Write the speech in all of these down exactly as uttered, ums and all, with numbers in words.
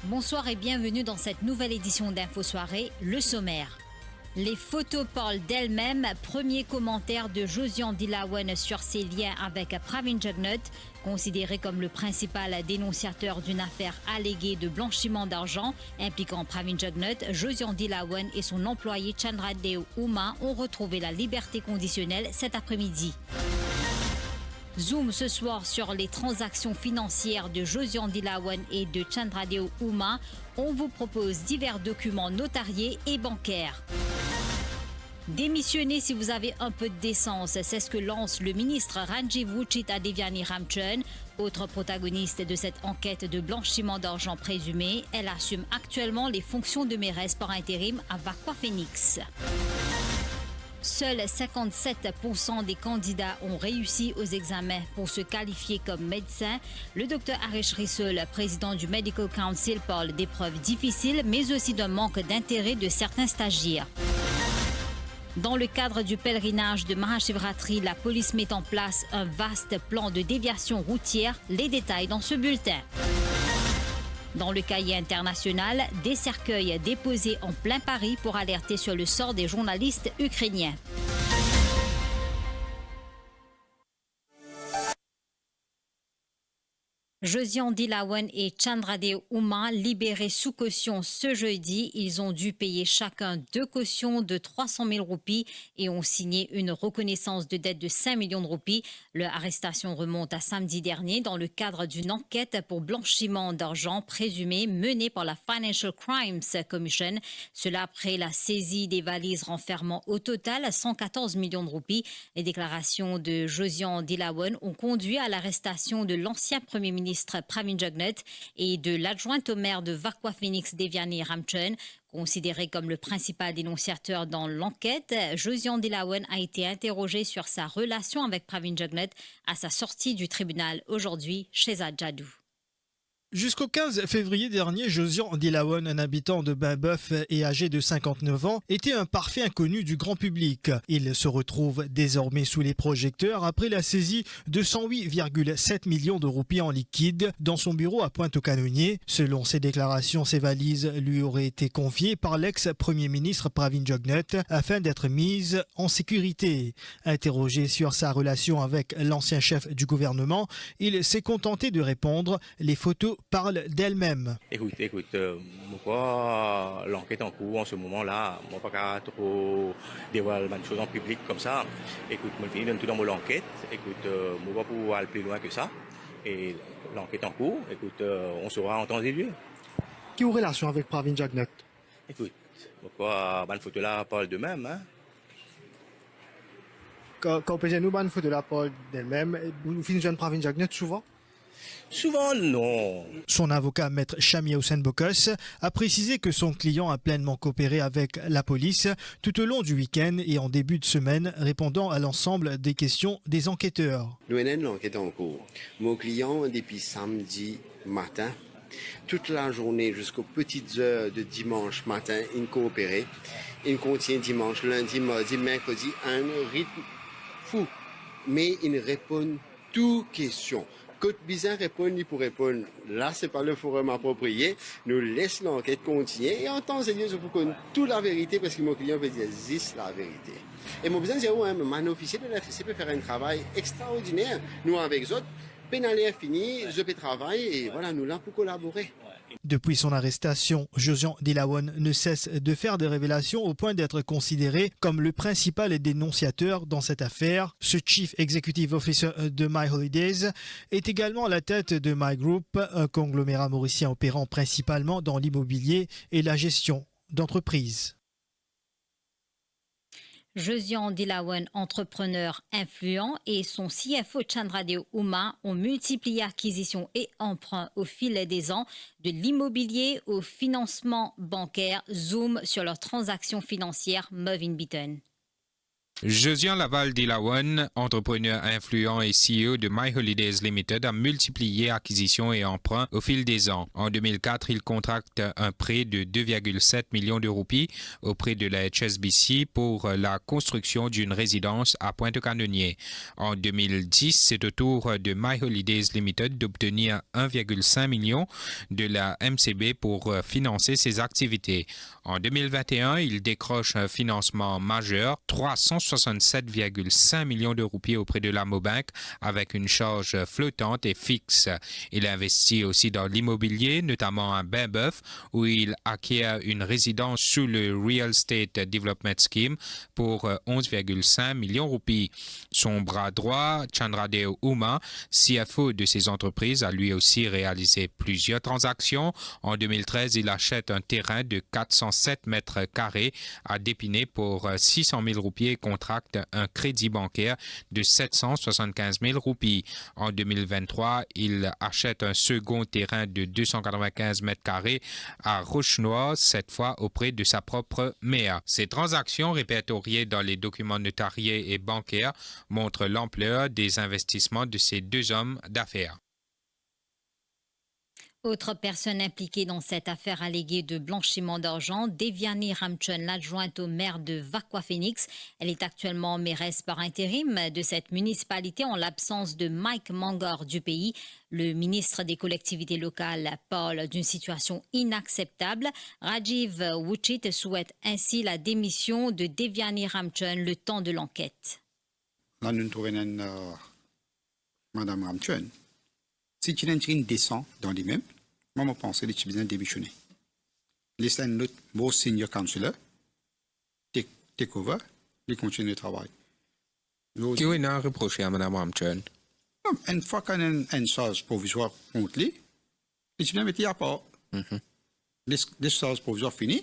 Bonsoir et bienvenue dans cette nouvelle édition d'Info Soirée, le sommaire. Les photos parlent d'elles-mêmes. Premier commentaire de Josiane Dilawan sur ses liens avec Pravin Jugnauth. Considéré comme le principal dénonciateur d'une affaire alléguée de blanchiment d'argent impliquant Pravin Jugnauth, Josiane Dilawan et son employé Chandradev Uma ont retrouvé la liberté conditionnelle cet après-midi. Zoom ce soir sur les transactions financières de Josiane Dilawan et de Chandradev Uma. On vous propose divers documents notariés et bancaires. Démissionnez si vous avez un peu de décence, c'est ce que lance le ministre Ranjith Vucci à Devyani Ramcharan. Autre protagoniste de cette enquête de blanchiment d'argent présumé, elle assume actuellement les fonctions de mairesse par intérim à Vacoas Phoenix. Seuls cinquante-sept pour cent des candidats ont réussi aux examens pour se qualifier comme médecin. Le docteur Harish Rissol, président du Medical Council, parle d'épreuves difficiles, mais aussi d'un manque d'intérêt de certains stagiaires. Dans le cadre du pèlerinage de Mahashivratri, la police met en place un vaste plan de déviation routière. Les détails dans ce bulletin. Dans le cahier international, des cercueils déposés en plein Paris pour alerter sur le sort des journalistes ukrainiens. Josiane Dilawan et Chandradev Uma libérés sous caution ce jeudi. Ils ont dû payer chacun deux cautions de trois cent mille roupies et ont signé une reconnaissance de dette de cinq millions de roupies. Leur arrestation remonte à samedi dernier dans le cadre d'une enquête pour blanchiment d'argent présumé menée par la Financial Crimes Commission. Cela après la saisie des valises renfermant au total cent quatorze millions de roupies. Les déclarations de Josiane Dilawan ont conduit à l'arrestation de l'ancien premier ministre Pravin Jugnauth et de l'adjointe au maire de Vacoas Phoenix, Devyani Ramcharan. Considéré comme le principal dénonciateur dans l'enquête, Josiane Dilawan a été interrogée sur sa relation avec Pravin Jugnauth à sa sortie du tribunal aujourd'hui chez Adjadou. Jusqu'au quinze février dernier, Josiane Dilawan, un habitant de Bain-Bœuf et âgé de cinquante-neuf ans, était un parfait inconnu du grand public. Il se retrouve désormais sous les projecteurs après la saisie de cent huit virgule sept millions de roupies en liquide dans son bureau à Pointe-aux-Canoniers. Selon ses déclarations, ces valises lui auraient été confiées par l'ex-premier ministre Pravin Jugnauth afin d'être mises en sécurité. Interrogée sur sa relation avec l'ancien chef du gouvernement, il s'est contenté de répondre : « Les photos parlent d'elles-mêmes. » Ekout, ekout, euh, mo krwar lanket ankour an se moman la, mo pa kav tro devwal bann soz an piblik koumsa. Ekout, mo fini donn tou dan mo lanket. Ekout, euh, mo pa pou al pli lwin ke sa. E lanket ankour, ekout, euh, on sora an tan e lie. Ki ou relasion avek Pravin Jugnauth? Ekout, mo krwar bann foto la parl de mem, hein. Kan, kan ou pe dir nou bann foto la parl de mem, ou finn zwenn Pravin Jugnauth souvan? Souvan, non. Son avocat, Maître Shamir Hussain Bokos, a précisé que son client a pleinement coopéré avec la police tout au long du week-end et en début de semaine, répondant à l'ensemble des questions des enquêteurs. Nou ena enn lanket ankour. Mo klian, depi samdi matin, tout lazourne ziska peti zer de dimans matin, inn koopere. Inn kontign dimans, lindi, mardi, merkredi, enn ritm fou. Me inn reponn tou kestion. Kot bizin reponn, li pou reponn. La, se pa le forum apropriye. Nou les lanket kontigne e an tan e lie, zot pou konn tou laverite, parski mo klian pe dir zis laverite. E mo bizin dir ou, hein, bann ofisie de l'R T C pe fer enn travay extraordiner. Nou avek zot, pena ler fini, zot pe travay e vwala, nou la pou kolabore. Depuis son arrestation, Josiane Dilawan ne cesse de faire des révélations au point d'être considéré comme le principal dénonciateur dans cette affaire. Ce chief executive officer de My Holidays est également à la tête de My Group, un conglomérat mauricien opérant principalement dans l'immobilier et la gestion d'entreprises. Josiane Dilawan, entrepreneur influent, et son C F O Chandradev Uma ont multiplié acquisitions et emprunts au fil des ans, de l'immobilier au financement bancaire. Zoom sur leurs transactions financières, Mervyn Beaton. Josian Laval Dilawan, entrepreneur influent et C E O de My Holidays Limited, a multiplié acquisitions et emprunts au fil des ans. En deux mille quatre, il contracte un prêt de deux virgule sept millions de roupies auprès de la H S B C pour la construction d'une résidence à Pointe-aux-Canoniers. En deux mille dix, c'est au tour de My Holidays Limited d'obtenir un virgule cinq million de la M C B pour, euh, financer ses activités. En deux mille vingt et un, il décroche un financement majeur, trois cent soixante-sept virgule cinq millions de roupies auprès de la Mobank, avec une charge flottante et fixe. Il investit aussi dans l'immobilier, notamment à Bainbœuf, où il acquiert une résidence sous le Real Estate Development Scheme pour, euh, onze virgule cinq millions de roupies. Son bras droit, Chandradev Uma, C F O de ces entreprises, a lui aussi réalisé plusieurs transactions. En deux mille treize, il achète un terrain de quatre cent sept mètres carrés à d'Épinay pour, euh, six cent mille roupies et contracte un crédit bancaire de sept cent soixante-quinze mille roupies. En deux mille vingt-trois, il achète un second terrain de deux cent quatre-vingt-quinze mètres carrés à Roche-Noire, cette fois auprès de sa propre mère. Ces transactions, répertoriées dans les documents notariés et bancaires, montrent l'ampleur des investissements de ces deux hommes d'affaires. Autre personne impliquée dans cette affaire alléguée de blanchiment d'argent, Devyani Ramchand, l'adjointe au maire de Vacoas Phoenix. Elle est actuellement mairesse par intérim de cette municipalité en l'absence de Mike Mangor du pays. Le ministre des Collectivités locales parle d'une situation inacceptable. Rajiv Wuchit souhaite ainsi la démission de Devyani Ramchand le temps de l'enquête. La, nou trouve enn, euh, Madam Ramchand, si ti ena enn tigit de san dan limem, mwa, mo panse li ti bizin demisione. Les enn lot more senior councillor take, take over, li kontigne travay. Ki ou ena reprose a Madam Ramchand? Non, enn fwa ki ena enn, enn sarz provizwar kont li, li ti bizin met li apar. Mhm. Les, les sarz provizwar fini,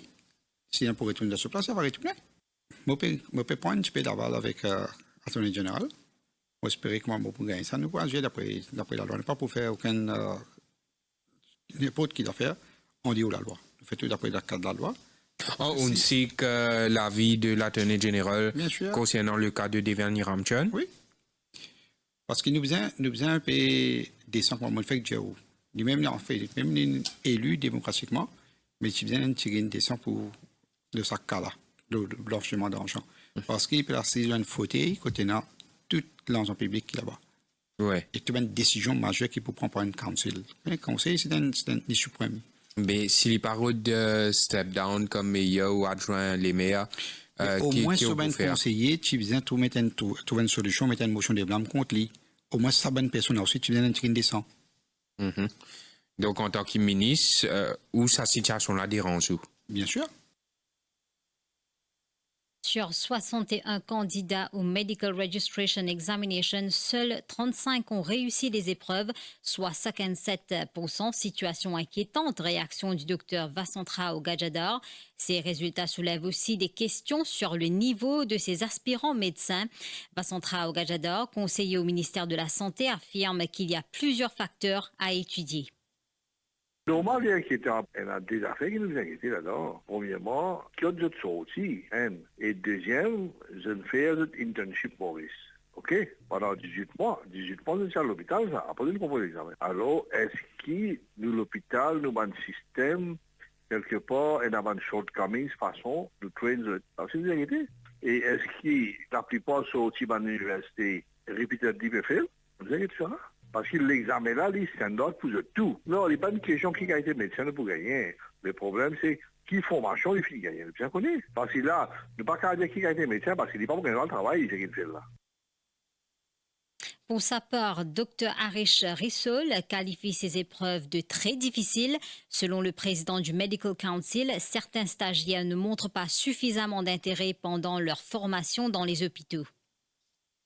si li pou retourne dan so plas, li va retourne. Mo pe, mo pe pran enn tipe laval avek, euh, Attorney General. Mo espere kouma mo pou gagn sa, nou pou azir dapre, dapre lalwa. Nou pa pou fer okenn, euh, ninport ki zafer andeor lalwa. Nou fer tou dapre lakad lalwa. Oh, ou sik, euh, lavi de l'Attorney General concernant le cas de Devyani Ramchand? Wi. Parski nou bizin, nou bizin pe desann, kouma mo fek dir ou. Limem, anfet, limem li eli demokratikman, me ti bizin enn tigit desan pou, de sa ka la, le, le blanchiment d'argent. Parski li pe asiz lor enn fotey kot ena tou larzan piblik ki laba. Wi. E tou bann desizion mazer ki pou pran par enn council. Enn konsey, se enn, se enn li siprem. Me si li pa rod, euh, step down kom meyer ou adwin lemer, euh, omwin ki, ki ou pou fer? Omwin so bann konseye ti bizin trouv, met enn, trou-, trouv enn solision, met enn mosion de blam kont li. Omwin sa bann personn la osi ti bizin enn tigit desan. Mhm. Donk, antan ki minis, euh, ou sa sitiasion la deranz ou? Bien sûr. Sur soixante et un candidats au Medical Registration Examination, seuls trente-cinq ont réussi les épreuves, soit cinquante-sept pour cent. Situation inquiétante, réaction du docteur Vasantrao Gajadhar. Ces résultats soulèvent aussi des questions sur le niveau de ces aspirants médecins. Vasantrao Gajadhar, conseiller au ministère de la Santé, affirme qu'il y a plusieurs facteurs à étudier. Normal, li inkiete. Ena de zafer ki nou bizin inkiete ladan. Premierman, kot zot sorti, enn. E deziem, zot fer zot internship Maurice. Ok? Pandan dizwit mwa, dizwit mwa zot ti al lopital sa, apre zot konpoz lexamen. Alor, eski nou lopital, nou bann sistem, kelkepar, ena bann shortcomings, fason nou train zot? Sa osi nou bizin inkiete. E eski laplipar sorti bann liniversite repeatedly pe fail? Zot inkiet sa la? Parski lexamen la, li standard pou zot tou. Non, li pa enn kestion ki kalite medsin nou pou gagne. Le problem, se ki formasion li finn gagne. Nou bizin kone. Parski la, nou pa kapav dir ki kalite medsin, parski li pa pou gagn drwa travay, li finn fail la. Pour sa part, docteur Harish Rissol qualifie ces épreuves de très difficiles. Selon le président du Medical Council, certains stagiaires ne montrent pas suffisamment d'intérêt pendant leur formation dans les hôpitaux.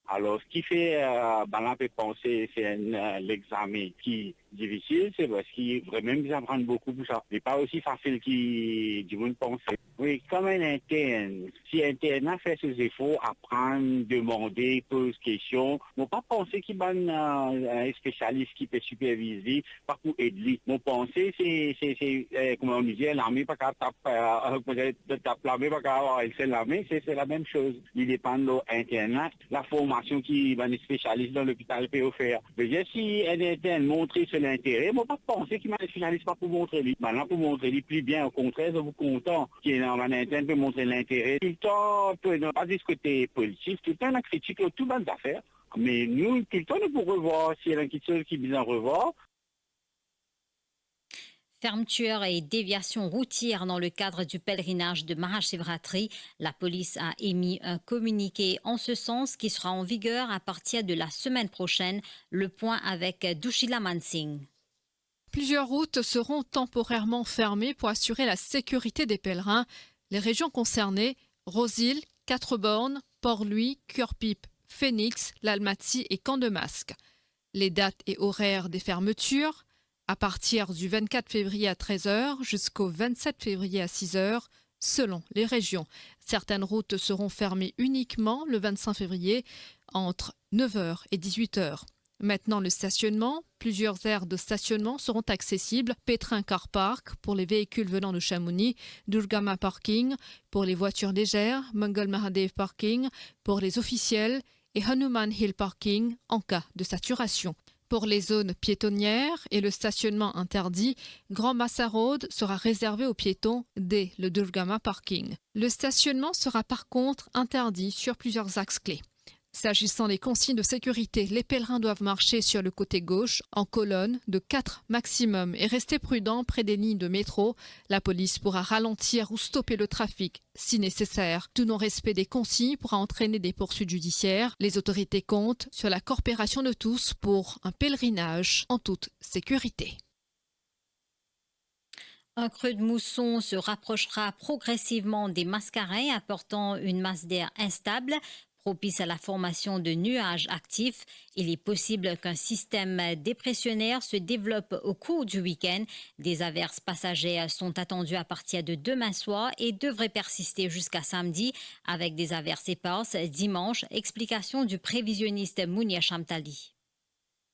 Alor, ki fer, euh, bann la pe panse se enn, euh, lexamen ki Difisil, se parski vremem bizin aprann boukou pou sa. Li pa osi fasil ki dimoun panse. Wi, kouma enn intern, si intern la fer so zefor, aprann, demande, poz kestion, mo pa panse ki bann, eh, eh, spesialis ki pe siperviz li pa pou ed li. Mo panse se, se, se, eh, kouma nou dir, lame pa kapav tap, eh, kouma dir, tap lame pa kapav ar enn sel lame, se, se lamem soz. Li depann lor intern la, laformasion ki bann spesialis dan lopital pe ofer. Vedir si enn intern montre so lintere, mo pa panse ki bann spesialis pa pou montre li. Bannla pou montre li pli bien, okontrer, zot pou kontan ki ena bann intern pe montre lintere. Toultan, pe, non, pa zis kote pozitif, toultan ena kritik lor tou bann zafer. Me nou, toultan, nou pou revwar, si ena kiksoz ki bizin revwar. Fermeture et déviation routière dans le cadre du pèlerinage de Mahashivratri. La police a émis un communiqué en ce sens qui sera en vigueur à partir de la semaine prochaine. Le point avec Dushila Mansingh. Plusieurs routes seront temporairement fermées pour assurer la sécurité des pèlerins. Les régions concernées, Rose-Île, Quatre-Bornes, Port-Louis, Curepipe, Phoenix, Lalmatie et Camp de Masque. Les dates et horaires des fermetures, à partir du vingt-quatre février à treize heures jusqu'au vingt-sept février à six heures, selon les régions. Certaines routes seront fermées uniquement le vingt-cinq février entre neuf heures et dix-huit heures. Maintenant, le stationnement. Plusieurs aires de stationnement seront accessibles. Pétrin Car Park pour les véhicules venant de Chamonix, Durgama Parking pour les voitures légères, Mangal Mahadev Parking pour les officiels et Hanuman Hill Parking en cas de saturation. Pour les zones piétonnières et le stationnement interdit, Grand Massa Road sera réservé aux piétons dès le Durgama Parking. Le stationnement sera par contre interdit sur plusieurs axes clés. S'agissant des consignes de sécurité, les pèlerins doivent marcher sur le côté gauche, en colonne de quatre maximum, et rester prudents près des lignes de métro. La police pourra ralentir ou stopper le trafic si nécessaire. Tout non-respect des consignes pourra entraîner des poursuites judiciaires. Les autorités comptent sur la coopération de tous pour un pèlerinage en toute sécurité. Un creux de mousson se rapprochera progressivement des mascareignes, apportant une masse d'air instable, propice à la formation de nuages actifs. Il est possible qu'un système dépressionnaire se développe au cours du week-end. Des averses passagères sont attendues à partir de demain soir et devraient persister jusqu'à samedi, avec des averses éparses dimanche. Explication du prévisionniste Mounir Chamtali.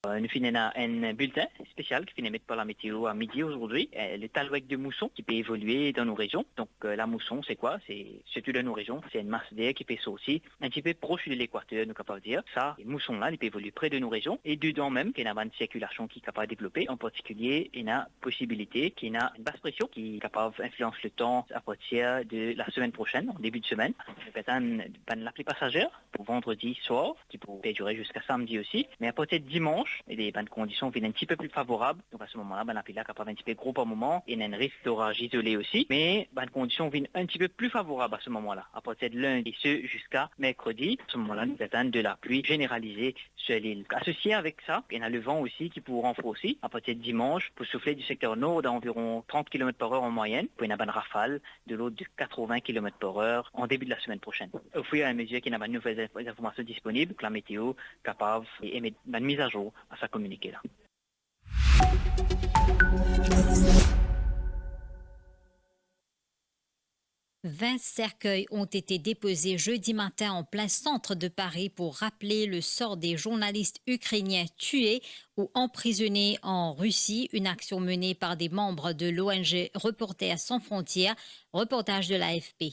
Euh, nou finn ena enn bilten spesial ki finn emet par la météo à midi aujourd'hui. Euh, le talwek de mousson ki pe evolie dan nou rezion. Donk, euh, la mousson, se kwa? Se, sirtou dan nou rezion, se enn mas der ki pe sorti un petit peu proche de l'équateur, nou kapav dir. Sa mousson la, li pe evolie pre de nou rezion. E dedan mem, ki ena bann sirkilasion ki kapav devlope. An partikilie, ena posibilite ki ena enn bas presion ki kapav inflians letan à partir de la semaine prochaine, en début de semaine. Nou pe atann bann lapli pasazer pou vandredi swar, ki pou perdire ziska samdi osi. Me apartir dimann, e bann kondision vinn enn tipe pli favorab. Donk, a se moman la, bann lapli la kapav enn tipe gro par moman, e ena enn risk doraz izole osi. Me bann kondision vinn enn tipe pli favorab a se moman la, apartir de lindi, e se ziska merkredi. A se moman la, nou pe atann de lapli zeneralize sur lil. Asosie avek sa, ena levan osi ki pou ranforsi apartir dimann, pou soufle di sekter nord à environ trente kilomètres par heure en moyenne, pou ena bann rafal de l'ordre de quatre-vingts kilomètres par heure en début de la semaine prochaine. Au fur et à mesure ki ena bann nouvel inf-, informasion disponib, la météo kapav emet bann mizazour a sa kominike la. Vingt cercueils ont été déposés jeudi matin en plein centre de Paris pour rappeler le sort des journalistes ukrainiens tués ou emprisonnés en Russie, une action menée par des membres de l'O N G Reporters sans frontières. Reportage de l'A F P.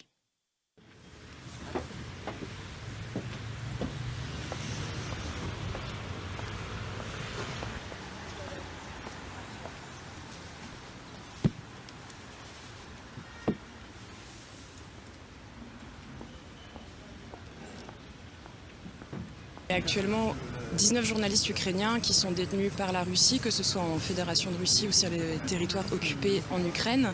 Il y a actuellement dix-neuf journalistes ukrainiens qui sont détenus par la Russie, que ce soit en Fédération de Russie ou sur les territoires occupés en Ukraine.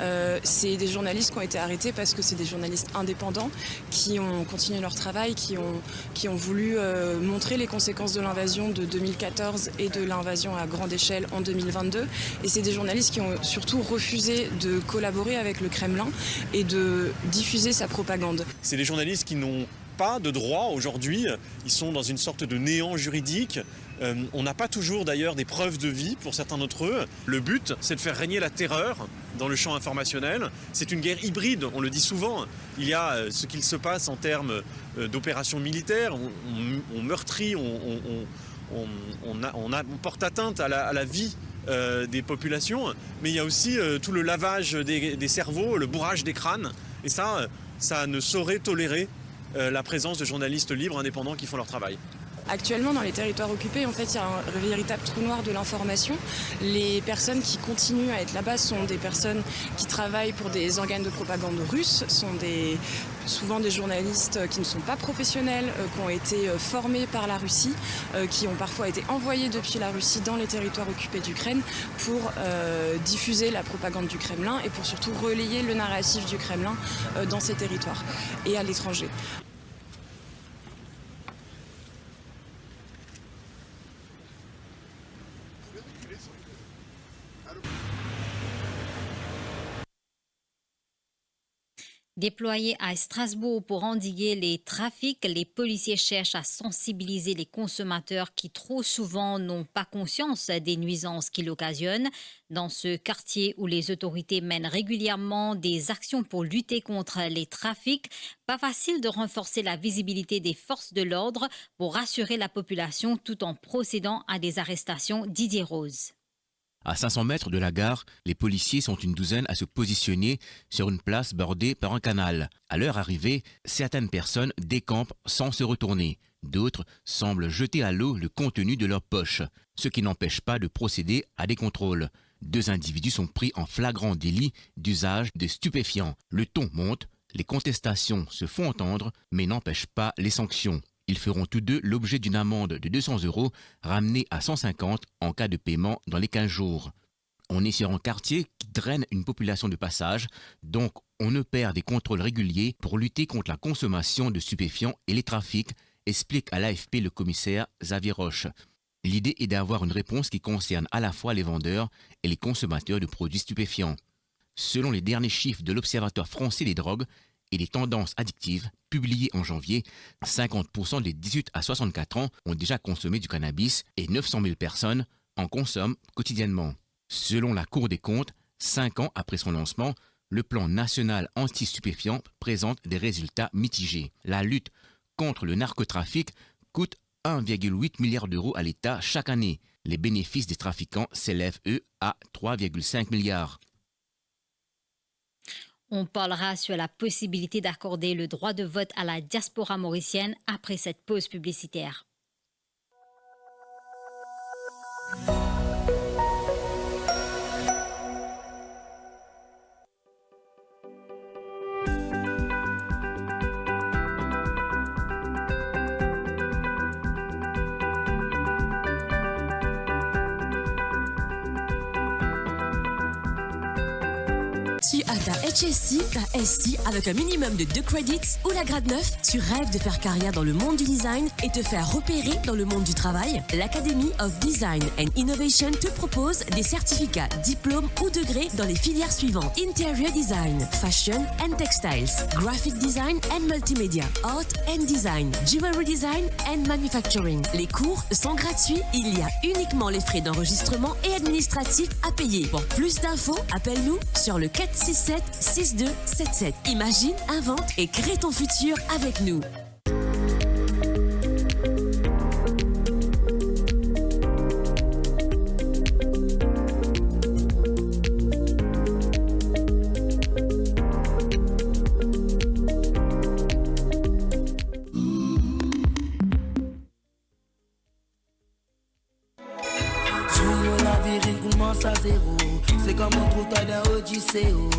Euh, c'est des journalistes qui ont été arrêtés parce que c'est des journalistes indépendants qui ont continué leur travail, qui ont, qui ont voulu, euh, montrer les conséquences de l'invasion de deux mille quatorze et de l'invasion à grande échelle en deux mille vingt-deux. Et c'est des journalistes qui ont surtout refusé de collaborer avec le Kremlin et de diffuser sa propagande. C'est des journalistes qui n'ont pas de droit aujourd'hui. Ils sont dans une sorte de néant juridique. Euh, on n'a pas toujours d'ailleurs des preuves de vie pour certains d'entre eux. Le but, c'est de faire régner la terreur dans le champ informationnel. C'est une guerre hybride, on le dit souvent. Il y a euh, ce qu'il se passe en termes euh, d'opérations militaires. On, on- on meurtrit, on, on- on- on a- on a- on porte atteinte à la, à la vie euh, des populations, mais il y a aussi euh, tout le lavage des, des cerveaux, le bourrage des crânes. Et ça, euh, ça ne saurait tolérer euh, la présence de journalistes libres, indépendants qui font leur travail. Actuellement, dans les territoires occupés, en fait, il y a un véritable trou noir de l'information. Les personnes qui continuent à être là-bas sont des personnes qui travaillent pour des organes de propagande russes, sont des, souvent des journalistes qui ne sont pas professionnels, euh, qui ont été euh, formés par la Russie, euh, qui ont parfois été envoyés depuis la Russie dans les territoires occupés d'Ukraine pour euh, diffuser la propagande du Kremlin et pour surtout relayer le narratif du Kremlin euh, dans ces territoires et à l'étranger. Déployés à Strasbourg pour endiguer les trafics, les policiers cherchent à sensibiliser les consommateurs qui trop souvent n'ont pas conscience des nuisances qu'ils occasionnent. Dans ce quartier où les autorités mènent régulièrement des actions pour lutter contre les trafics, pas facile de renforcer la visibilité des forces de l'ordre pour rassurer la population tout en procédant à des arrestations. Didier Rose. À cinq cents mètres de la gare, les policiers sont une douzaine à se positionner sur une place bordée par un canal. À leur arrivée, certaines personnes décampent sans se retourner. D'autres semblent jeter à l'eau le contenu de leur poche, ce qui n'empêche pas de procéder à des contrôles. Deux individus sont pris en flagrant délit d'usage de stupéfiants. Le ton monte, les contestations se font entendre, mais n'empêchent pas les sanctions. Ils feront tous deux l'objet d'une amende de deux cents euros, ramenée à cent cinquante en cas de paiement dans les quinze jours. On est sur un quartier qui draine une population de passage, donc on opère des contrôles réguliers pour lutter contre la consommation de stupéfiants et les trafics, explique à l'A F P le commissaire Xavier Roche. L'idée est d'avoir une réponse qui concerne à la fois les vendeurs et les consommateurs de produits stupéfiants. Selon les derniers chiffres de l'Observatoire français des drogues et des tendances addictives, publiés en janvier, cinquante pour cent des dix-huit à soixante-quatre ans ont déjà consommé du cannabis et neuf cent mille personnes en consomment quotidiennement. Selon la Cour des comptes, cinq ans après son lancement, le plan national anti-stupéfiants présente des résultats mitigés. La lutte contre le narcotrafic coûte un virgule huit milliard d'euros à l'État chaque année. Les bénéfices des trafiquants s'élèvent, eux, à trois virgule cinq milliards. On parlera sur la possibilité d'accorder le droit de vote à la diaspora mauricienne après cette pause publicitaire. Tu as ta H S C, ta S C avec un minimum de deux credits ou la grade neuf ? Tu rêves de faire carrière dans le monde du design et te faire repérer dans le monde du travail ? L'Academy of Design and Innovation te propose des certificats, diplômes ou degrés dans les filières suivantes : interior design, fashion and textiles, graphic design and multimedia, art and design, jewelry design and manufacturing. Les cours sont gratuits, il y a uniquement les frais d'enregistrement et administratifs à payer. Pour plus d'infos, appelle-nous sur le quatre six sept six deux sept sept. Imagine, invente et crée ton futur avec nous. Si mo lavi inn koumans a zero, se kouma trouv dan Odiseo.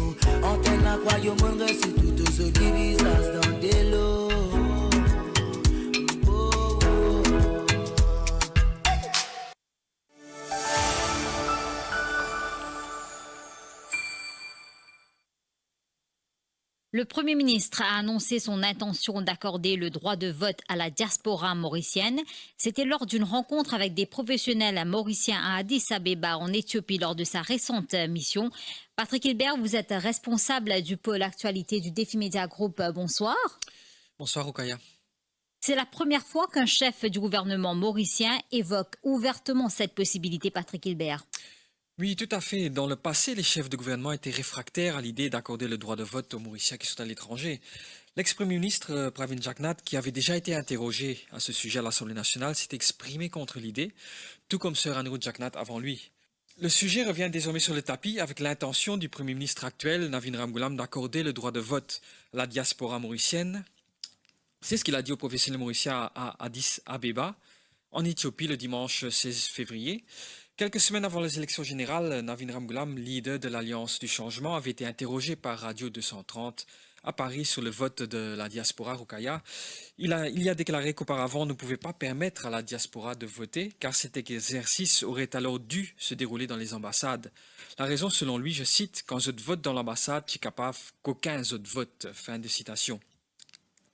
Antenn lakrwa, yo monn resi tou, tou so divizaz dan delo. Le Premier ministre a annoncé son intention d'accorder le droit de vote à la diaspora mauricienne. C'était lors d'une rencontre avec des professionnels mauriciens à Addis Abeba, en Éthiopie, lors de sa récente mission. Patrick Hilbert, vous êtes responsable du pôle actualité du Défi Média Group. Bonsoir. Bonsoir, Roukaya. C'est la première fois qu'un chef du gouvernement mauricien évoque ouvertement cette possibilité, Patrick Hilbert. Oui, tout à fait. Dans le passé, les chefs de gouvernement étaient réfractaires à l'idée d'accorder le droit de vote aux Mauriciens qui sont à l'étranger. L'ex-premier ministre euh, Pravind Jugnauth, qui avait déjà été interrogé à ce sujet à l'Assemblée nationale, s'est exprimé contre l'idée, tout comme Sir Anirudh Jugnauth avant lui. Le sujet revient désormais sur le tapis avec l'intention du Premier ministre actuel, Navin Ramgoolam, d'accorder le droit de vote à la diaspora mauricienne. C'est ce qu'il a dit aux professionnels mauriciens à Addis Abeba, en Éthiopie, le dimanche seize février. Quelques semaines avant les élections générales, Navin Ramgoolam, leader de l'Alliance du Changement, avait été interrogé par Radio deux cent trente à Paris sur le vote de la diaspora Roukaya. Il a, il a déclaré qu'auparavant, on ne pouvait pas permettre à la diaspora de voter, car cet exercice aurait alors dû se dérouler dans les ambassades. La raison, selon lui, je cite, « Kan zot vot dan lanbasad, ti kapav kokin zot vot », fin de citation.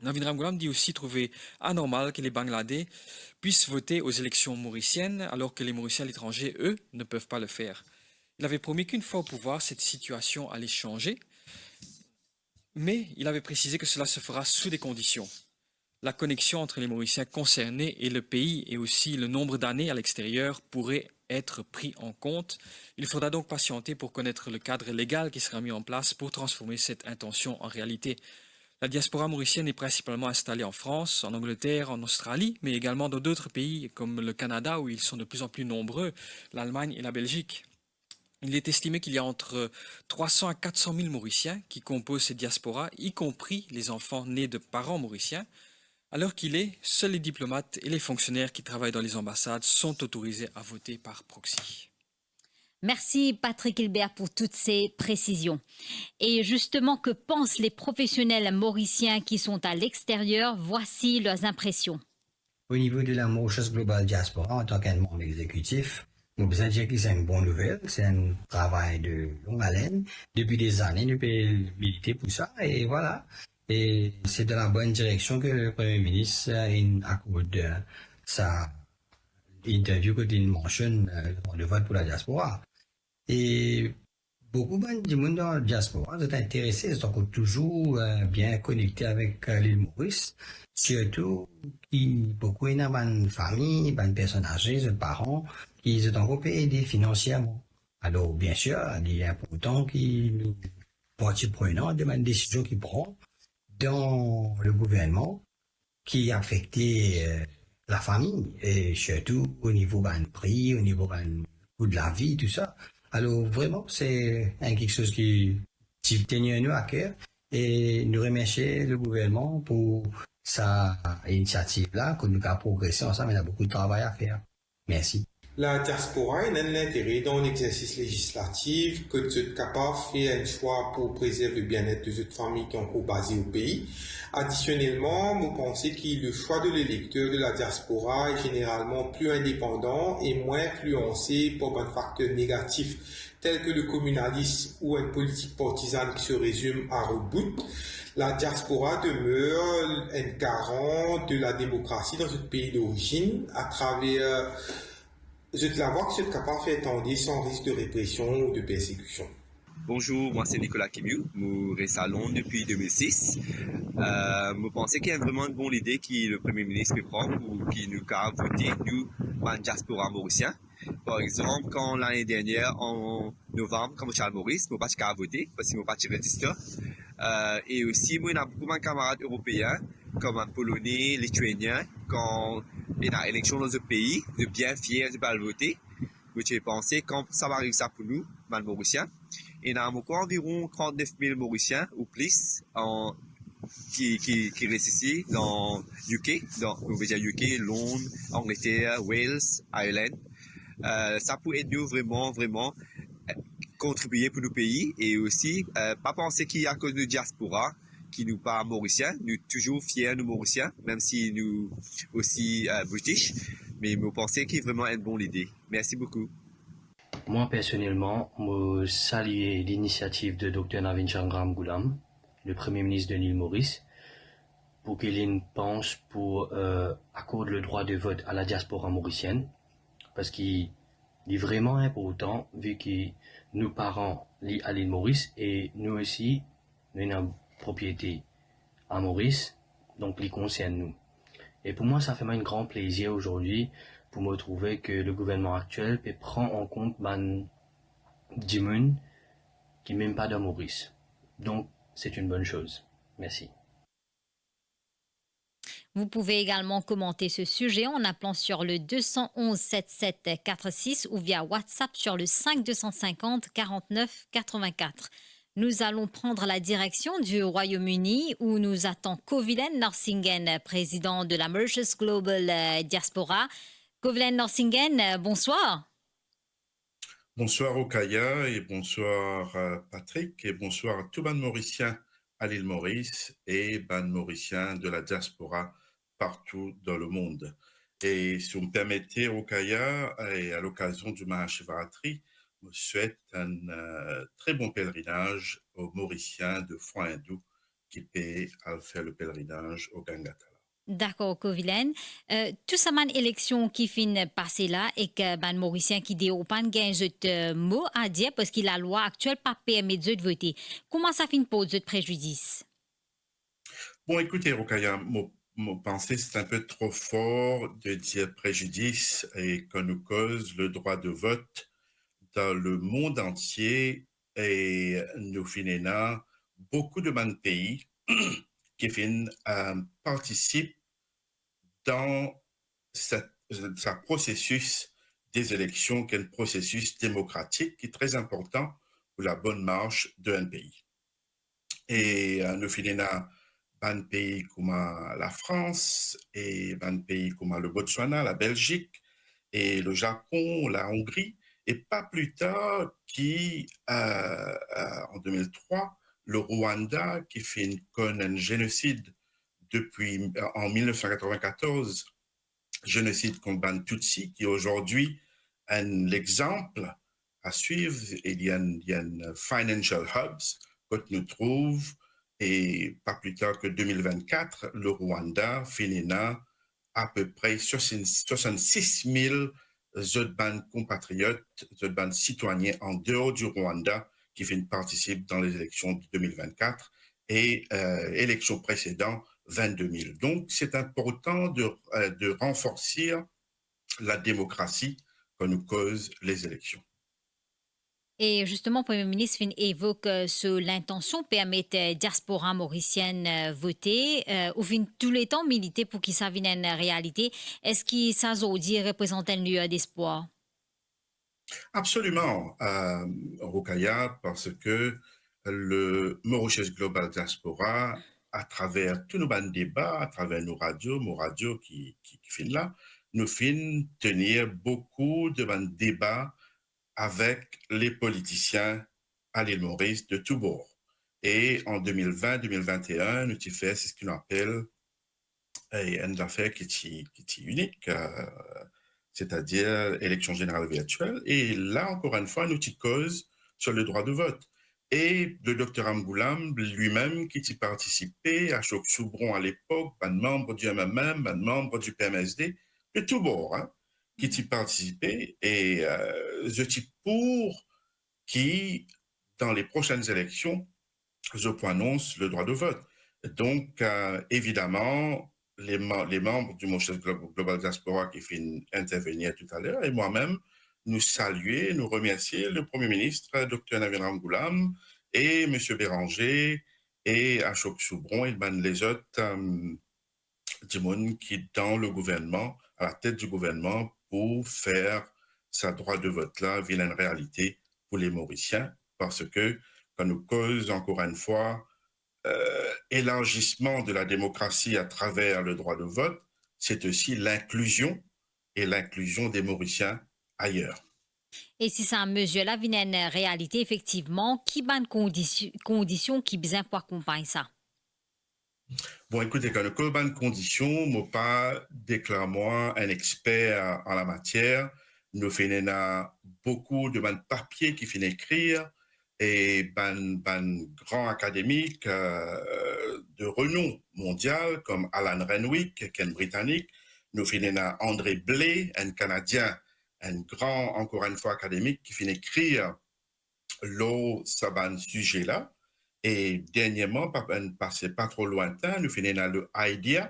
Navin Ramgoolam dit aussi trouver anormal que les Bangladais puissent voter aux élections mauriciennes alors que les Mauriciens à l'étranger, eux, ne peuvent pas le faire. Il avait promis qu'une fois au pouvoir, cette situation allait changer, mais il avait précisé que cela se fera sous des conditions. La connexion entre les Mauriciens concernés et le pays et aussi le nombre d'années à l'extérieur pourrait être pris en compte. Il faudra donc patienter pour connaître le cadre légal qui sera mis en place pour transformer cette intention en réalité. La diaspora mauricienne est principalement installée en France, en Angleterre, en Australie, mais également dans d'autres pays comme le Canada où ils sont de plus en plus nombreux, l'Allemagne et la Belgique. Il est estimé qu'il y a entre trois cents à quatre cent mille Mauriciens qui composent cette diaspora, y compris les enfants nés de parents mauriciens. À l'heure qu'il est, seuls les diplomates et les fonctionnaires qui travaillent dans les ambassades sont autorisés à voter par proxy. Merci Patrick Hilbert pour toutes ces précisions. Et justement, que pensent les professionnels mauriciens qui sont à l'extérieur ? Voici leurs impressions. O nivo de la Mauritius Global Diaspora, antan ki enn manm exekitif, mo bizin dir ki se enn bon nouvel, se enn travay de long alenn. Depi dezane, nou pe milite pou sa, e vwala. E se dan la bonn direksion ki Premie Minis, eh, inn akord, eh, sa interview kot inn mansionn, eh, le drwa de vot pou la diaspora. E boukou bann dimoun dan diaspora, zot interese, zot ankor touzour, eh, bien konekte avek, eh, Lil Moris, sirtou ki boukou ena bann fami, bann personn aze, zot paran, ki zot ankor pe ede finansierman. Alor, biensir, li inportan ki nou parti prenan de bann desizion ki pran dan le gouvernman ki afekte, eh, lafami, e sirtou o nivo bann pri, o nivo bann kou de lavi, tou sa. Alor, vreman, se enn kiksoz ki ti tenir nou aker, e nou remersie le gouvernman pou sa inisiativ la, kot nou kapav progrese ansam, ena boukou travay a fer. Mersi. La diaspora ena enn lintere dan legzersis lezislatif, kot zot kapav fer enn swa pou prezerv le bienet de zot fami ki ankor baze o pei. Adisionelman, mo panse ki le swa de lelekter de la diaspora e zeneralman pli indepandan e mwin inflianse par bann fakter negatif, tel ki le kominalism ou enn politik partizann ki se rezim a reboot. La diaspora demeure enn garan de la demokrasi dan zot pei dorizinn, atraver zot lavwa ki zot kapav fer tande san risk de represion ou de persekision. Bonjour, moi c'est Nicolas Kimiou, mo res a Londres depuis deux mille six. Euh, mo panse ki enn vreman bon lide ki le Premier Ministre pe pran pou ki nou kapav vote, nou, bann diaspora morisien. Par exemple, kan lane dernier, an novanm, kan mo ti al Moris, mo pa ti kapav vote, parski mo pa ti reziste. Euh, e osi, mo ena boukou bann kamarad eropeen, kouma Polone, Lituanien, kan ena eleksion dan zot pei, zot bien fier, zot pe al vote. Mo ti panse, kan sa va ariv sa pou nou, bann Morisien, ena ankor anviron trant-nef mil Morisien ou plis an, ki, ki, ki res isi dan U K, dan, nou ve dir U K, Londres, Angleterre, Wales, Ireland. Euh, sa pou ed nou vreman, vreman, euh, kontribie pou nou pei e osi, euh, pa panse ki akoz nou diaspora, ki nou pa Morisien, nou touzour fier nou Morisien, mem si nou osi, euh, British, me mo panse ki vreman enn bon lide. Mersi boukou. Mwa personelman, mo salie linisiativ de Dokter Navin Shanmugam Ramgoolam, le Premie Minis de Lil Moris, pou ki linn pans pou, euh, akord le drwa de vot a la diaspora morisienn, parski li vreman inportan, vi ki nou paran li a Lil Moris e nou osi nou ena propriete a Moris, donk li konsern nou. E pou mwa, sa fer mwa enn gran plezir azordi pou mo trouve ke le gouvernman aktiel pe pran an kont bann dimoun ki mem pa dan Moris. Donk, se enn bonn soz. Mersi. Vous pouvez également commenter ce sujet en appelant sur le deux cent onze sept sept quatre six ou via WhatsApp sur le cinq deux cent cinquante quarante-neuf quatre-vingt-quatre. Nous allons prendre la direction du Royaume-Uni où nous attend Kovilen Norsingen, président de la Mauritius Global, euh, Diaspora. Kovilen Norsingen, euh, bonsoir. Bonsoir Roukaya e bonswar, euh, Patrick, e bonswar a tou bann Morisien a Lil Moris e bann Morisien de la diaspora partou dan lemond. E si vous me permettez, Roukaya, e a lokazion di Mahashivaratri, mo swet enn, euh, tre bon pelerinaz o Morisien de fwa indou ki pe al fer le pelerinaz o Gangatala. Dakor, Kovilen. Euh, tou sa bann eleksion ki finn pase la ek, euh, bann Morisien ki deor pa'nn gagn zot, euh, mo a dir parski lalwa aktiel pa permet zot vote. Kouma sa finn port zot prezidis? Bon, écoutez, Roukaya, mo, mo panse se enn pe tro for de dir prezidis e kan nou koz le drwa de vot dan lemond antie e nou finn ena boukou de bann pei ki finn, euh, partisip dan set, sa prosesis de zeleksion, ki enn prosesis demokratik ki tre inportan pou la bonn mars de enn pei. E, euh, nou finn ena bann pei kouma Lafrans, e bann pei kouma le Botswana, la Belzik, e le Japon, la Ongri, e pa pli tar ki, euh, euh, an de mil trwa, le Rwanda, ki finn konn enn zenosid depi, euh, an mil nef san katrovin-katorz, zenosid kont bann Tutsi, ki azordi enn lexanp a swiv, e li enn, li enn financial hubs, kot nou trouv, e pa pli tar ke de mil vinn-kat, le Rwanda finn ena apepre swasann-, swasannsis mil zot bann konpatriot, zot bann sitwayin an deor di Rwanda ki finn partisip dan lezileksion de de mil vinn-kat e, euh, eleksion presedan vinn-de mil. Donk, se inportan de, euh, de ranforsi la demokrasi kan nou koz lezileksion. E zisteman, Premie Minis finn evok, euh, so lintansion permet, euh, diaspora morisienn, euh, vote, euh, ou finn touletan milite pou ki sa vinn enn realite. Eski sa zordi reprezant enn lier despwar? Absoliman, euh, Roukaya, parski le Mauritius Global Diaspora, atraver tou nou bann deba, atraver nou radio, mo radio ki, ki, ki finn la, nou finn tenir boukou de bann deba avek le politisien a Lil Moris de tou bor. E an de mil vin, de mil vinn-e-enn, nou ti fer seki nou apel, e, enn zafer ki ti, ki ti inik, euh, setadir eleksion zeneral virtiel. E la, ankor enn fwa, nou ti koz sir le drwa de vot. E le dokter Ramgoolam, limem, ki ti partisipe, Ashok Soubron alepok, bann manb di M M M, bann manb di P M S D, de tou bor, hein, ki ti partisipe, e, euh, zot ti pou ki dan le prosenn eleksion, zot pou anons le drwa de vot. Donk, euh, evidaman, le ma-, le manb di Mauritius Glo-, Global Diaspora ki finn intervenir toutaler, e mwa mem, nou salie, nou remersie le Premie Minis, dokter Navin Ramgoolam, e Misie Bérenger, e Ashok Soubron, e bann lezot, euh, dimoun ki dan le gouvernman, a la tet di gouvernman, pou fer sa drwa de vot la vinn enn realite pou le Morisien, parski kan nou koz ankor enn fwa, euh, elarzisman de la demokrasi atraver le drwa de vot, se osi linklizion e linklizion de Morisien ayer. E si sa mezir la vinn enn realite, efektivman, ki bann kondisi-, kondision ki bizin pou akonpagn sa? Bon, ekoute, kan nou koz bann kondision, mo pa deklar mwa enn eksper an la matier. Nou finn ena boukou de bann papie ki finn ekrir, e bann, bann gran akademik, euh, de renom mondial, kom Alan Renwick, ki enn Britanik. Nou finn ena André Blé, enn Kanadien, enn gran, ankor enn fwa, akademik, ki finn ekrir lor sa bann size la. E dernierman, pa, enn pase pa tro lwintin, nou finn ena le IDEA,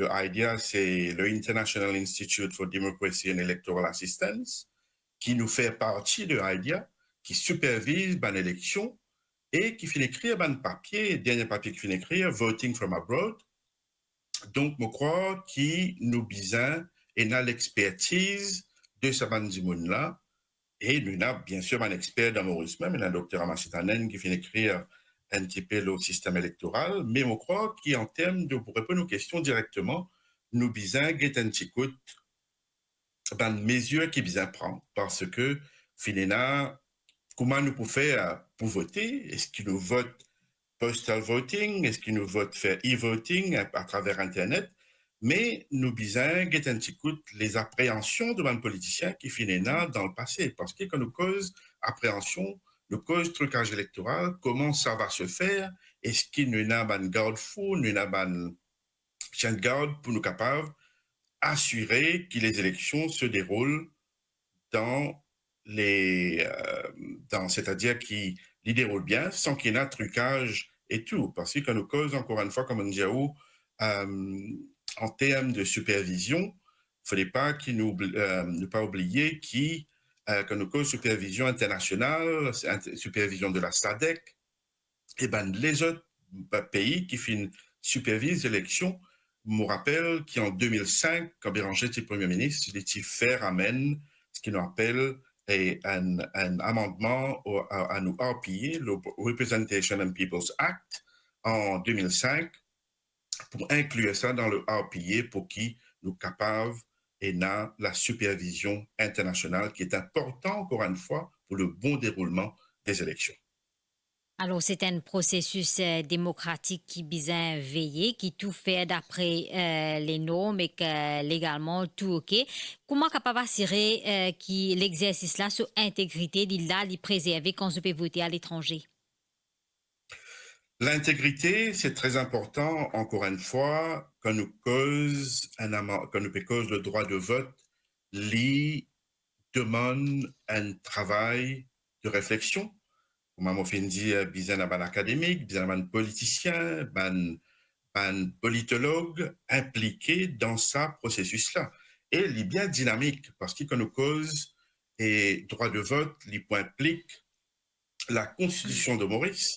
IDEA, se le International Institute for Democracy and Electoral Assistance, ki nou fer parti de IDEA, ki siperviz bann eleksion e ki finn ekrir bann papie, dernie papie ki finn ekrir, Voting from Abroad. Donk, mo krwar ki nou bizin ena lexpertiz de sa bann dimoun la, e nou ena, biensir, bann exper dan Moris mem, ena Dokter Amasitanen ki finn ekrir enn tipe lor sistem elektoral, me mo krwar ki an term de, pou reponn ou kestion direkteman, nou bizin get enn ti kout bann mezir ki bizin pran, parski finn ena, kouma nou pou fer pou vote, eski nou vot postal voting, eski nou vot fer e-voting a, atraver internet, me nou bizin get enn ti kout lezapreansion de bann politisien ki finn ena dan lepase, parski kan nou koz apreansion, nou koz trikaz elektoral, comment ça va se faire, eski nou ena bann gardfou, nou ena bann sienn gard pou nou kapav asire ki lezileksion se deroul dan le, euh, dan, setadir ki li deroul bien, san ki ena trikaz e tou. Parski kan nou koz, ankor enn fwa, kouma mo dir ou, euh, an term de sipervizion, fode pa ki nou oubli-, euh, nou pa oubliye ki, euh, kan nou koz sipervizion internasional, se int-, sipervizion de la SADC, e bann lezot, ba, pei ki finn siperviz eleksion. Mo rapel ki an de mil sink, kan Bérenger ti Premie Minis, li ti fer amenn seki nou apel, e, enn, enn amandman o, a, a nou R P A, le Representation and People's Act, an de mil sink, pou inklir sa dan le R P A pou ki nou kapav ena la sipervizion internasional ki e inportan, ankor enn fwa, pou le bon deroulman de eleksion. Alor, se enn prosesis, eh, demokratik ki bizin veye, ki tou fer dapre, eh, lenorm ek, eh, legalman tou oke. Kouma kapav asire, eh, ki lexersis la, so integrite, li la, li prezerve kan zot pe vote aletranze? Lintegrite, se tre inportan, ankor enn fwa, kan nou koz enn ama-, kan nou pe koz le drwa de vot, li demann enn travay de refleksion. Kouma mo finn dir, bizin ena bann akademik, bizin ena bann politisien, bann, bann politolog inplike dan sa prosesis la. E li bien dinamik, parski kan nou koz, e drwa de vot, li pou inplik la Konstitision de Moris,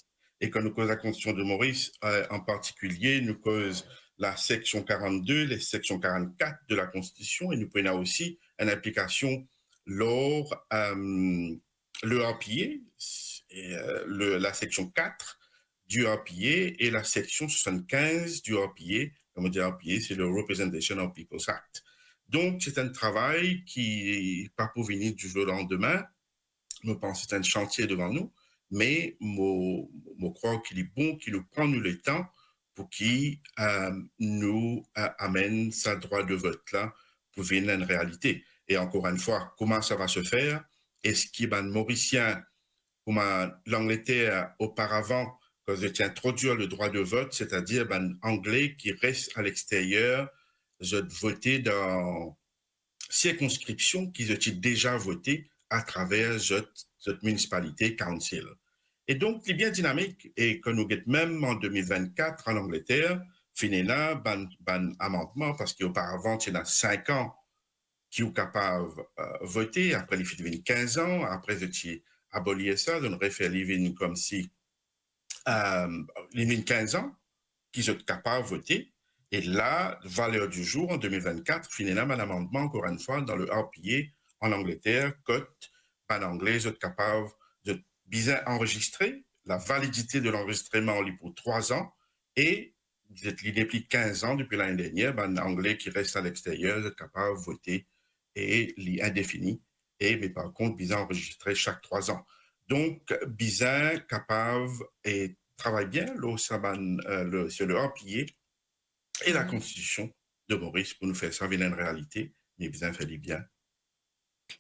e kan nou koz la Konstitision de Moris, eh, an partikilie, nou koz la seksion karannde, la seksion karannkat de la Konstitision, e nou pou ena osi enn inplikasion lor, eh, le R P A, e, eh, le, la seksion kat du R P A e la seksion swasannkinz du R P A. Kan mo dir R P A, se le Representation of People's Act. Donk, se enn travay ki pa pou vini du jour au lendemain. Mo panse se enn santie devan nou, me mo, mo krwar ki li bon ki nou pran nou letan pou ki, eh, nou, eh, amenn sa drwa de vot la pou vinn enn realite. E ankor enn fwa, kouma sa va se fer? Eski bann Morisien, kouma Langleter oparavan, kan zot ti introdir le drwa de vot, setadir bann Angle ki res alexteryer, zot vote dan sirkonskripsion ki zot ti deza vote atraver zot, zot municipality council. E donk, li bien dinamik, e kan nou get mem an de mil vennkat an Langleter, finn ena bann, bann amandman, parski oparavan, ti ena sink an ki ou kapav, eh, vote, apre li finn vinn kinz an, apre zot ti abolir sa, zot refer li vinn koumsi, eh, li vinn kinz an ki zot kapav vote. E la, valer di zour, an de mil vennkat, finn ena bann amandman, ankor enn fwa, dan le R P A an Angleter, kot bann Angle, zot kapav, zot bizin anrezistre, la validite de lanrezistreman, li pou trwa zan, e zot li depi kinz an, depi lane dernier, bann Angle ki res alexteryer, zot kapav vote, e li indefini, e, me par kont, bizin anrezistre sak trwa zan. Donk, bizin kapav, e, travay bien lor sa bann, eh, le, sur le R P A e la Konstitision de Moris pou nou fer sa vinn enn realite, me bizin fer li bien.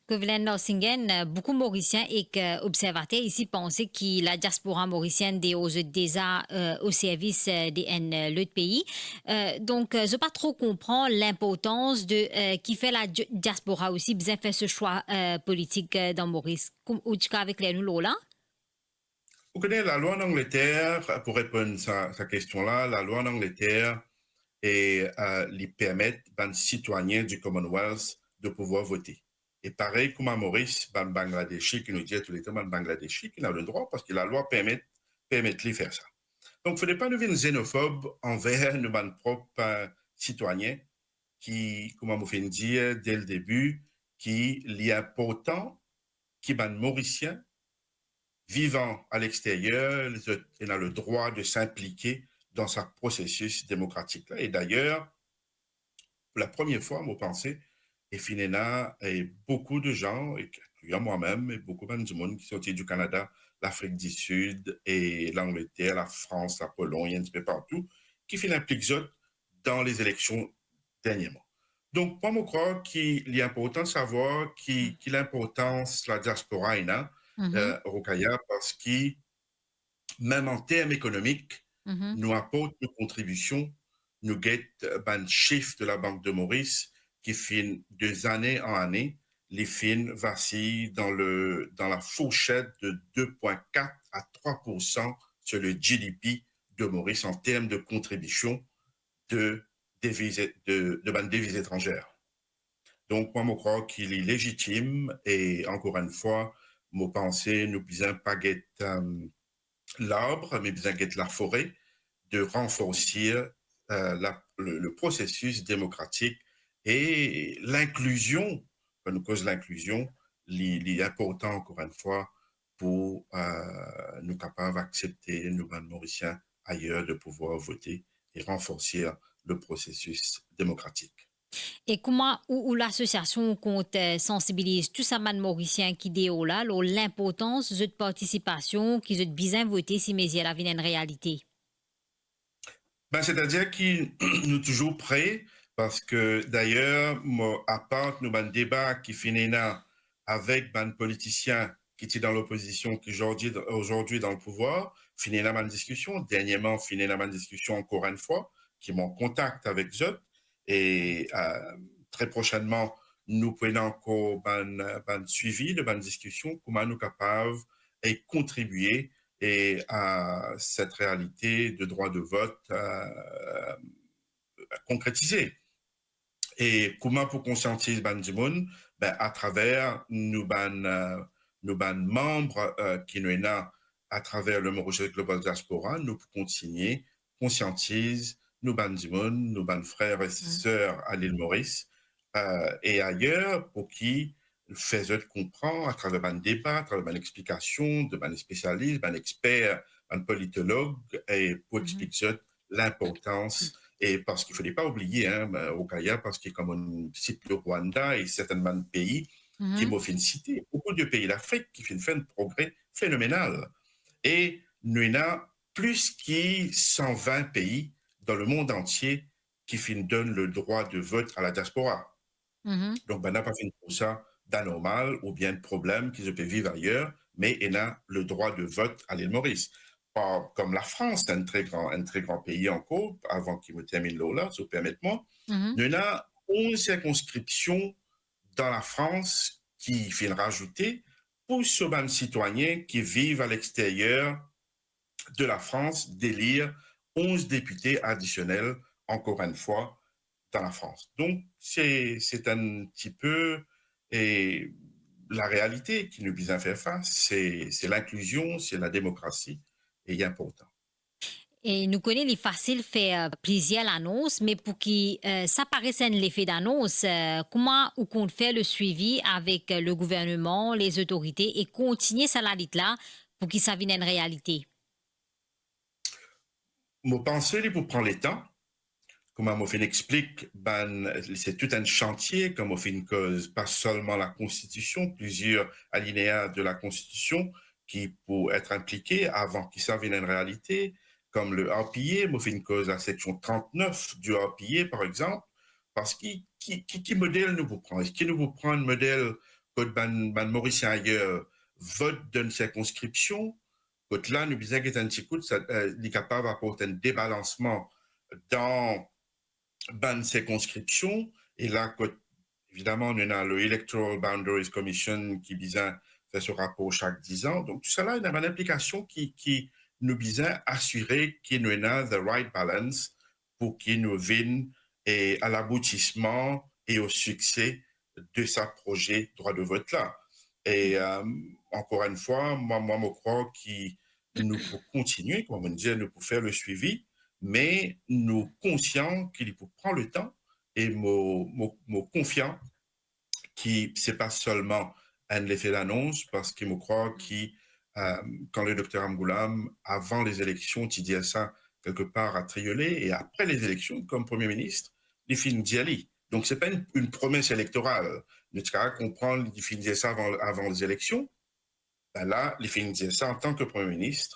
Kovilen Norsingen, eh, boukou Morisien ek, eh, observater isi panse ki ladiaspora morisienn deor zot deza, eh, o servis, eh, de enn, eh, lot pei. Eh, donk, eh, zot pa tro konpran linportans de, eh, kifer la di-, diaspora osi bizin fer so swa, eh, politik, eh, dan Moris. Kouma, ou ti kapav ekler nou lor la? Ou kone, lalwa an Angleter, pou reponn sa, sa kestion la, lalwa an Angleter, e, eh, li permet bann sitwayin di Commonwealth de pouvwar vote. E parey kouma Moris, bann Bangladeshi, ki nou dir touletan bann Bangladeshi, ki ena ledrwa, parski lalwa permet, permet li fer sa. Donk, fode pa nou vinn zenofob anver nou bann prop, eh, sitwayin, ki, kouma mo finn dir de le debi, ki li inportan ki bann Morisien vivan a lexteryer, zot ena ledrwa de sinplike dan sa prosesis demokratik la. E dayer, pou la premie fwa, mo panse, e finn ena, e boukou de zan, e inkli mwa mem, e boukou bann dimoun ki sorti di Kanada, Lafrik di Sid, e Langleter, Lafrans, Lapologn, enn tipe partou, ki finn inplik zot dan lezileksion dernierman. Donk, mwa, mo krwar ki li inportan savwar ki, ki linportans ladiaspora ena, eh, Roukaya, parski mem an term ekonomik, nou aport nou kontribision, nou get, eh, bann sif de Labank de Moris ki finn, de zane an ane, li finn vasiy dan le, dan la fourset de de pwin kat a trwa poursan sur le G D P de Moris an term de kontribision de deviz, de, de bann deviz etranzer. Donk, mwa, mo krwar ki li lezitim e, ankor enn fwa, mo panse nou bizin pa get, eh, larb, me bizin get lafore, de ranforsi, eh, la, le, le prosesis demokratik e linklizion. Kan nou koz linklizion, li, li inportan, ankor enn fwa, pou, eh, nou kapav aksepte nou bann Morisien ayer de pouvwar vote e ranforsi le prosesis demokratik. E kouma ou, ou lasosiasion ou kont, eh, sansibiliz tou sa bann Morisien ki deor la lor linportans zot partisipasion, ki zot bizin vote si mezir la vinn enn realite? Ben, setadir ki nou touzour pre, parski dayer, mo, apar nou bann deba ki finn ena avek bann politisien ki ti dan lopozision, ki zordi, zordi dan lepouvoir, finn ena bann diskision. Dernierman, finn ena bann diskision ankor enn fwa, ki mo an kontak avek zot. E, eh, tre prosennman, nou pou ena ankor bann, bann swivi de bann diskision, kouma nou kapav, eh, kontribie, eh, a set realite de drwa de vot, eh, konkretize. E kouma pou konsiantiz bann dimoun? Ben, atraver nou bann, eh, nou bann manm, eh, ki nou ena atraver le Mauritius Global Diaspora, nou pou kontigne konsiantiz nou bann dimoun, nou bann frer e ser a Lil Moris, eh, e ayer, pou ki fer zot konpran atraver bann deba, atraver bann explikasion de bann spesialis, bann exper, bann politolog, e pou explik zot linportans, e parski fode pa oubliye, hein, Roukaya, parski kan mo sit le Rwanda e sertenn bann pei ki mo finn site, boukou de pei Lafrik ki finn fer enn progre fenomenal. E nou ena plis ki san vin pei dan lemond antie ki finn donn ledrwa de vot a ladiaspora. Donk, bann la pa finn trouv sa danormal oubien problem ki zot pe viv ayer, me ena ledrwa de vot a Lil Moris. Pa kom Lafrans, enn tre gran, enn tre gran pei ankor, avan ki mo terminn lor la, si ou permet mwa. Nou ena onz sirkonskripsion dan Lafrans ki finn razoute pou so bann sitwayin ki viv a lexteryer de Lafrans, delir onz depite adisionel, ankor enn fwa, dan Lafrans. Donk, se, se enn tipe, e, larealite ki nou bizin fer fas, se, se linklizion, se lademokrasi, e li inportan. E nou kone li fasil fer, eh, plizier lanons, me pou ki, eh, sa pares enn lefe danons, eh, kouma ou kont fer le swivi avek, eh, le gouverneman, lezotorite e kontigne sa lalit la pou ki sa vinn enn realite? Mo panse li pou pran letan. Kouma mo finn explik, bann, se tou enn santie, kan mo finn koz pa selman Lakonstitision, plizier alinea de Lakonstitision ki pou et inplike avan ki sa vinn enn realite, kom le R P A, mo finn koz laseksion trantnef di R P A, par exanp, parski ki, ki, ki model nou pou pran? Eski nou pou pran model kot bann, bann Morisien ayer vot dan sirkonskripsion, kot la, nou bizin get enn ti kout, sa, eh, li kapav aport enn debalansman dan bann sirkonskripsion, e la, kot, evidaman, nou ena le Electoral Boundaries Commission ki bizin fer so rapor sak diz an. Donk, tousala, ena bann inplikasion ki, ki nou bizin asire ki nou ena the right balance pour ki nou vinn e a laboutisman e o sikse de sa proze drwa de vot la. E, euh, ankor enn fwa, mwa, mwa, mo krwar ki nou pou kontinie, kouma mo dir, nou pou fer le swivi, me nou konsian ki li pou pran le tan e mo, mo, mo konfian ki se pa selman enn lefe lanons, parski mo krwar ki, euh, kan le dokter Ramgoolam, avan lezeleksion, ti dir sa kelkepar a Triolet, e apre lezeleksion, kom Premie Minis, li finn dir li. Donk, se pa enn, enn promes elektoral. Nou ti kapav konpran li finn dir sa avan, avan lezeleksion. Be la, li finn dir sa antan ke Premie Minis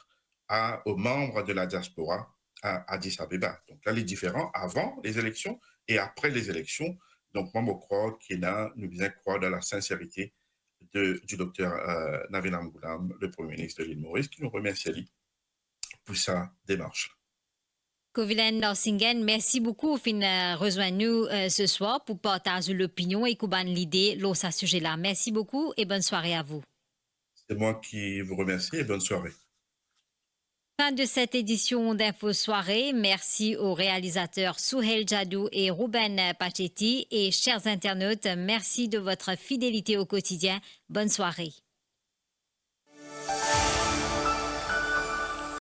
a, o manb de la diaspora a Addis Abeba. Donk la, li diferan avan lezeleksion e apre lezeleksion. Donk mwa, mo krwar ki la, nou bizin krwar dan lasinserite de, di dokter, euh, Navin Ramgoolam, le Premie Minis de Lil Moris, ki nou remersie li pou sa demars la. Kovilen Narsinghen, mersi boukou finn, euh, rezwenn nou, euh, se swar pou partaz ou lopinion ek ou bann lide lor sa size la. Mersi boukou e bonn sware a vou. C'est moi qui vous remercie et bonne soirée. Fin de cette édition d'Info Soirée. Merci aux réalisateurs Souheil Jadou et Ruben Pachetti. Et chers internautes, merci de votre fidélité au quotidien. Bonne soirée.